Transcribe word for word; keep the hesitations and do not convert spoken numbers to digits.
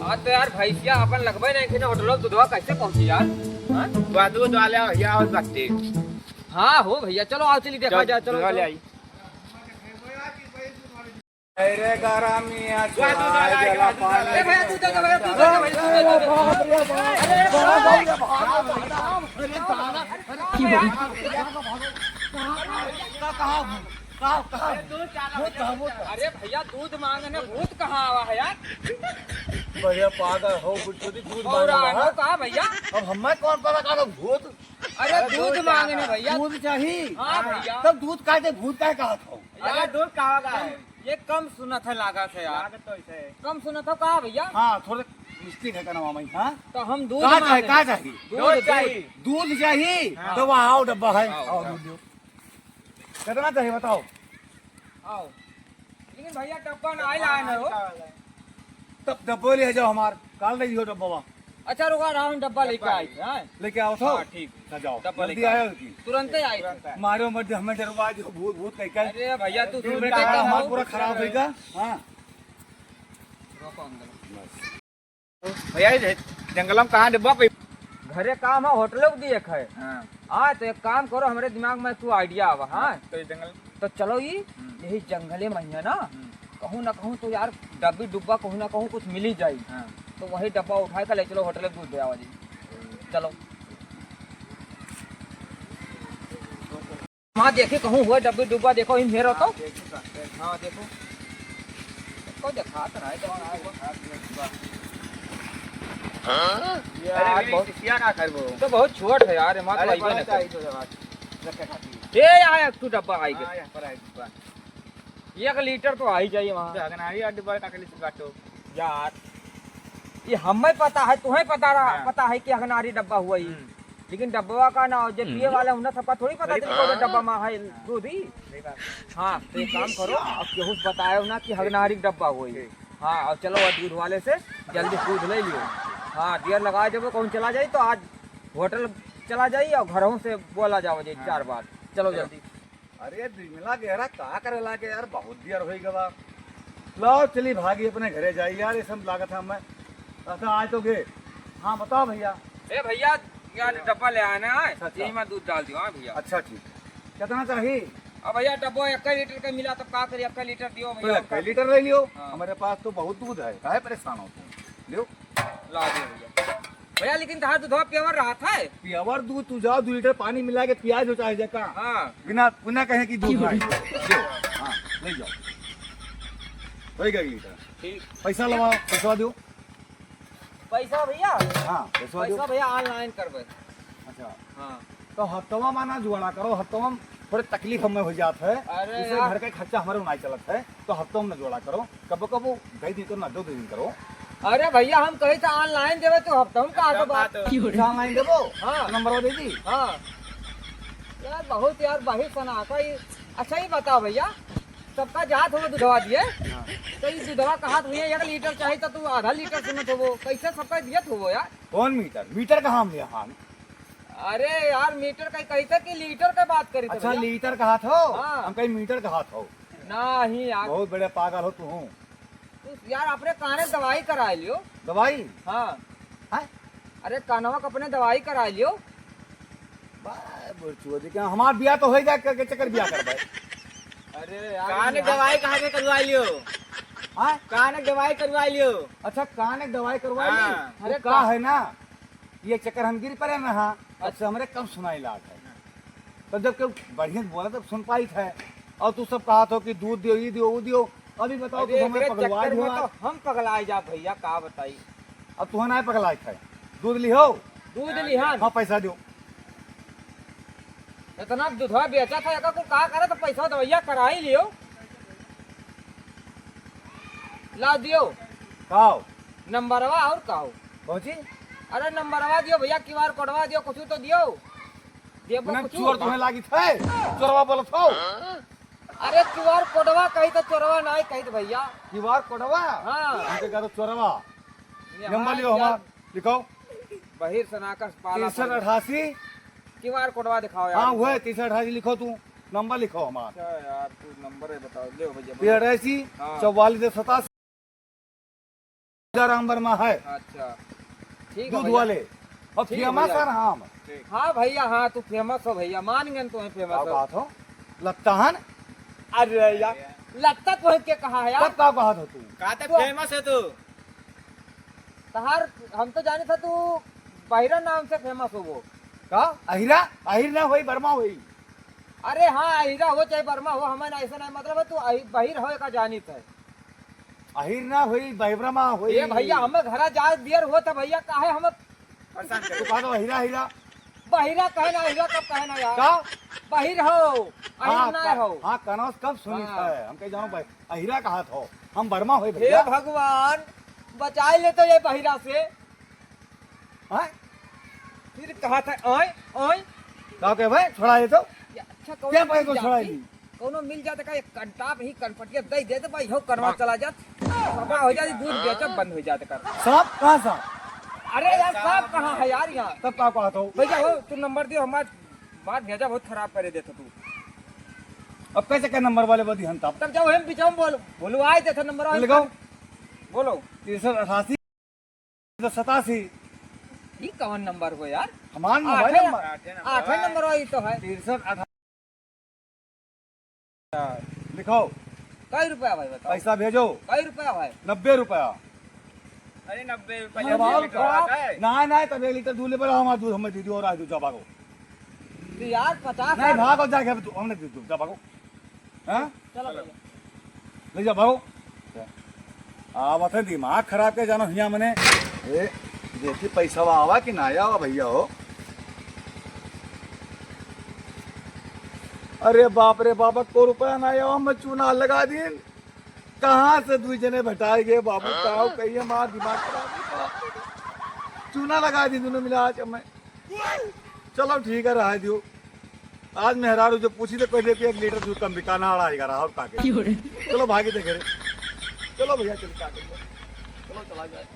हाँ, तो यार, भैंसिया अपन लगबे नहीं थी ना, होटल में दूधवा कैसे पहुँची यार? हाँ? वह दूध वाले भैया और बत्ती। हाँ हो भैया, चलो आओ, चली देखा चल, जाए, चलो, दूधवा ले चलो। आई। अरे गरमिया वह दूध वाला आई, वह दूध वाला आई। ए भैया, दूध दे दो, भैया, दूध दे दो, भैया, दूध दे दो। अरे बाप रे बाप। अरे बाप रे बाप। अरे कहाँ, कहाँ, कहाँ? अरे भैया, दूध मांगने भूत कहाँ आवा है यार? भैया पागल हो, कुछ तो दूध और मांगने आनो आवा। कहाँ भैया? अब हमें कौन पता कहाँ भूत? अरे अरे दूध दूध मांगने चाही। भैया। दूध चाही? हाँ भैया। तब दूध काहे दे, भूत काहे कहा था? अरे यार, दूध कहाँ का है? ये कम सुनत है, लागत है यार। लागत तो ऐसे है। कम सुनत हो का भैया? हाँ, थोड़े mistake है का नाम है, हाँ? तो हम दूध का मांगे। चाही, का चाही? दूध, दूध दूध। चाही। दूध चाही? हाँ। तो वहाँ आओ, डब्बा है। आओ, आओ, आओ। दूध दो। कितना चाही बताओ? आओ। लेकिन भैया, डब्बा ना आइल है ना हो। तब डब्बो ले जाओ हमार, काल ले लियो डब्बा। अच्छा, रुका, हम डब्बा लेके डब्बा आई थे, हाँ? लेके आओ तो। हाँ, ठीक। अच्छा, जाओ। डब्बा जल्दी लेके आयो आओ। की। तुरंते आई थे। तुरंत आए। मारो मत, हमें डरवा जो भूत, भूत कह के। अरे भैया, तू फिर सुन बेटा, के हमारा आओ। पूरा खराब होइगा। हाँ। रोको अंदर। भैया, ये जंगल में कहाँ डब्बा पे? घरे काम है, होटल को दिए खाए। हाँ। हाँ, तो एक काम करो, हमारे दिमाग में तू idea आवा, हाँ? तो ये जंगल तो चलो ई, हम्म। यही जंगले में है ना, हम्म। कहूँ ना कहूँ तो यार डब्बी डुब्बा कहूँ ना कहूँ कुछ मिली जाई। हाँ। तो वही डब्बा उठाए के ले चलो होटल में दूध दे आवा जी। चलो। वहाँ देखी कहूँ हुए डब्बी डुब्बा देखो, इन हेरो तो। हाँ, देखो का, हाँ, देखो। को देखा तो रहा है, देखो। हाँ, देखो। हाँ? ये अरे, आज मेरी बहुत शिष्या का करबो? तो बहुत छोट है यार, ये मात्र अरे, आई बड़ा ना चाहिए कर। तो जरा रखे खातिर। ए, यहाँ एक ठो डब्बा आई हाँ, गया। यहाँ पर आई डब्बा। एक लीटर तो आ ही जाइए वहाँ। तो अगनारी अड्डे पर का कर ली बाटो। यार, ये हमें पता है, तुम्हें पता रहा, हाँ। पता है कि अगनारी डब्बा हुआ ही। हम्म। लेकिन डब्बा का ना, जो पिए हम्म। वाले उन्हें सबका थोड़ी पता सही चली बात। कौन डब्बा में है हाँ। दूध ही। सही बात। हाँ, तो एक काम करो, अब केहू से बतायो ना कि अगनारी डब्बा हुआ ही। ठीक। हाँ, और चलो, वो दूध वाले से जल्दी दूध ले लियो। हाँ, देर लगा जब कौन चला जाई, तो आज होटल चला जाई और घरों से बोला जाओ जी हाँ। चार बार। चलो चलो। जल्दी। अरे बिमला गहरा का करे लागे यार, बहुत देर होई गवा। लाओ चली भागी अपने घरे जाई यार, ये सब लागत है हमें। अच्छा आज तो गए। हाँ बताओ भैया। ए भैया, यार हाँ। डब्बा ले आना है, अच्छा, अच्छा। यही में दूध डाल दियो, हाँ भैया। अच्छा ठीक। कितना चाहिए? अब भैया डब्बा एक लीटर का मिला तो का करी, एक लीटर दियो तो भैया। एक लीटर ले लियो, हाँ। हमारे पास तो बहुत दूध है, काहे परेशान हो तुम? लियो। ला दियो भैया। भैया, लेकिन तहार दूधवा pure रहत है। Pure दूध, तू जाओ, दो लीटर पानी मिला के पिया जो चाहे जेका। हाँ। बिना, बिना कहे कि दूध की नहीं। बोली? दो। हाँ, ले जाओ। हो गया एक लीटर। ठीक। पैसा लवाओ, पैसा दो। पैसा भैया? हाँ, पैसा दो। पैसा भैया online करबे। अच्छा। हाँ। तो हफ्तवा में ना जोड़ा करो, हफ्तवा में थोड़े तकलीफ हमें हो जात है, अरे इससे यार। घर के खर्चा हमारे नहीं चलत है, तो हफ्तवा में ना जोड़ा करो, कबो कबो दे दिन करो ना, दो दिन करो। अरे भैया, हम कही तो online देवे तो हफ्तवा में का हफ्तवा तो में बात। बात। अच्छा, online देबो? हाँ। नंबर दे दी। हाँ। यार बहुत यार, वही सनाका ही। अच्छा, ये बताओ भैया, सबका जात हो दूधवा दिए, हाँ। तो ये दूधवा कहा तुम्हें एक लीटर चाहिए तो तू आधा लीटर सुनत होबो, कैसे सबका दियत होबो यार? कौन मीटर? मीटर कहाँ हम ले हाँ? अरे यार, मीटर का कहते कि लीटर का बात करी अच्छा, भैया। लीटर कहा था? हाँ। हम कहीं मीटर कहा था। नहीं यार। बहुत बड़े पागल हो तू हूँ। तू यार अपने काने दवाई करा लियो। दवाई? हाँ। हैं? अरे कानवा का अपने दवाई करा लियो। बा-, बुरचुआ जी, क्या हमार बिया तो हो जाए, के, के चक्कर बिया कर भाई? अरे यार, कान के यहाँ दवाई कहाँ के करवा लियो? हाँ? कान के दवाई करवा लियो। अच्छा, कान के दवाई करवा ली? हाँ। अरे वो का का- है ना, ये चक्कर हम गिर पड़े ना, हाँ, अब से हमरे कम सुनाई लाग है। तो जब कोई बढ़िया से बोला तब सुन पाई है, और तू सब कहा थो कि दूध दियो, ई दियो, वो दियो, अभी बताओ अरे, तू हमें एकरे पगलवा चक्कर दियो में आज। तो हम पगलाए जा भैया, का बताई। अब तू ना पगलाए है, दूध लिहो। दूध लिहा। हाँ, पैसा दियो। इतना दूधवा बेचा था, एका को का करे तो पैसा दवैया करा ही लियो। ला दियो। काओ? नंबरवा और काओ? कौची? अरे नंबरवा दियो भैया, क्यूआर कोडवा दियो, कुछ तो दियो। देबो उन्हें कुछ? चोर तुम्हें लागी थे? चोरवा बोलत हो? अरे क्यूआर कोडवा कही तो चोरवा नाई कही तो भैया। क्यूआर कोडवा? हाँ। उनके कहा तो चोरवा। यहाँ नंबर लियो यार। हमार, लिखो। बहिर सनाकस पाला तिरसठ अठासी। क्यूआर कोडवा दिखाओ यार। हाँ, वह तिरसठ अठासी लिखो तू, नंबर लिखो हमार। अच्छा यार, तू नंबर है बताओ, ले भैया, बोलो। तिरसठ अठासी, हाँ। चौवालीस सतासी। राम वर्मा है। अच्छा, ठीक है दूध भैया। वाले। और ठीक है famous भैया। है ना हम। हाँ भैया, हाँ, तू famous हो भैया, मान गए तू famous का हो। बात हो? लगता है ना? अरे यार, लगता तो है के कहा है यार? तब का बात हो तू? का तो तो famous है तू? तहार, हम तो जाने था तू बहिरा नाम से famous हो वो। का? अहिरा? अहिर ना होई, वर्मा होई। अरे हाँ, अहिरा हो चाहे वर्मा हो, हमें ना ऐसा नहीं मतलब है, तू अहि-, बहिर हो का जानित है। अहिर ना होई, बहिरमा होई। ए भैया, हमें घरा जाए दियर हो तो भैया काहे हम परेशान करे? तू कहा तो अहिरा, अहिरा। बहिरा कहे ना, अहिरा कब कहे ना यार? का? बहिर हो, अहिर हाँ, ना का-, हो। हाँ, कनौस कब सुनी हाँ। है? हम कहीं जानो भाई, अहिरा कहा था, हम वर्मा होई हे भैया। भगवान, बचाए ले तो ये बहिरा से। हाँ? फिर कहा था, "ओए, ओए।" का कहे भाई, छोड़ा ये तो। या, अच्छा, कौनो क्या भाई मिल को छोड़ा जाती? ये? कौनो मिल जाता का, एक कंटाप ही कनपटिया दे देते भाई, हो कनवा चला जात। सफा हो जाती, दूध बेचब बंद हो जाता कर। सांप? कहाँ सांप? अरे यार, सांप कहाँ है यार यहाँ? तब का कहा था? भैया हो, तू नंबर दियो, हमार, हमार भेजा बहुत खराब करे देता तू। अब कैसे क्या नंबर वाले बदी हम तब? तब जाओ, हम बिचाम बोल, बोलो, आए देता नंबर वाले। लगाओ। बोलो। तिरसठ अठासी। तो सतासी। ई कौन नंबर हो यार? हमार mobile आठे, number। आठे number वही तो है। तिरसठ अठारह। लिखो। कई रुपया भाई बताओ? पैसा भेजो। कई रुपया भाई? नब्बे रुपया। अरे नब्बे रुपया अब और लीटर का? आता है? ना, ना, तब एक लीटर दूध ले बढ़ा हमारा दूध हमें दे दियो और आज दूध जा भागो। तो यार पचास नहीं, भागो जाके अब तू, हमने दे दो, जा भागो। हाँ? चलो भैया। ले जा भागो। आवत है दिमाग खराब के जानो हिया मने। ए, देखी पैसा आवा कि ना आवा भैया हो। अरे बाप रे बाप, को रुपया ना आवा, मैं चूना लगा दीन। कहाँ से दुई जने भेटाए गए बाबू, का कहिए मार दिमाग खराब है। चूना लगा दीन दोनों मिला आज मैं। चलो ठीक है, रहा दियो। आज मेहरारू जो पूछी तो कह दे कि एक लीटर दूध कम बिका ना, अढ़ाई का रहा और का के। चलो भागी दे घरे। चलो भैया, चलो का के। चलो चला जाए।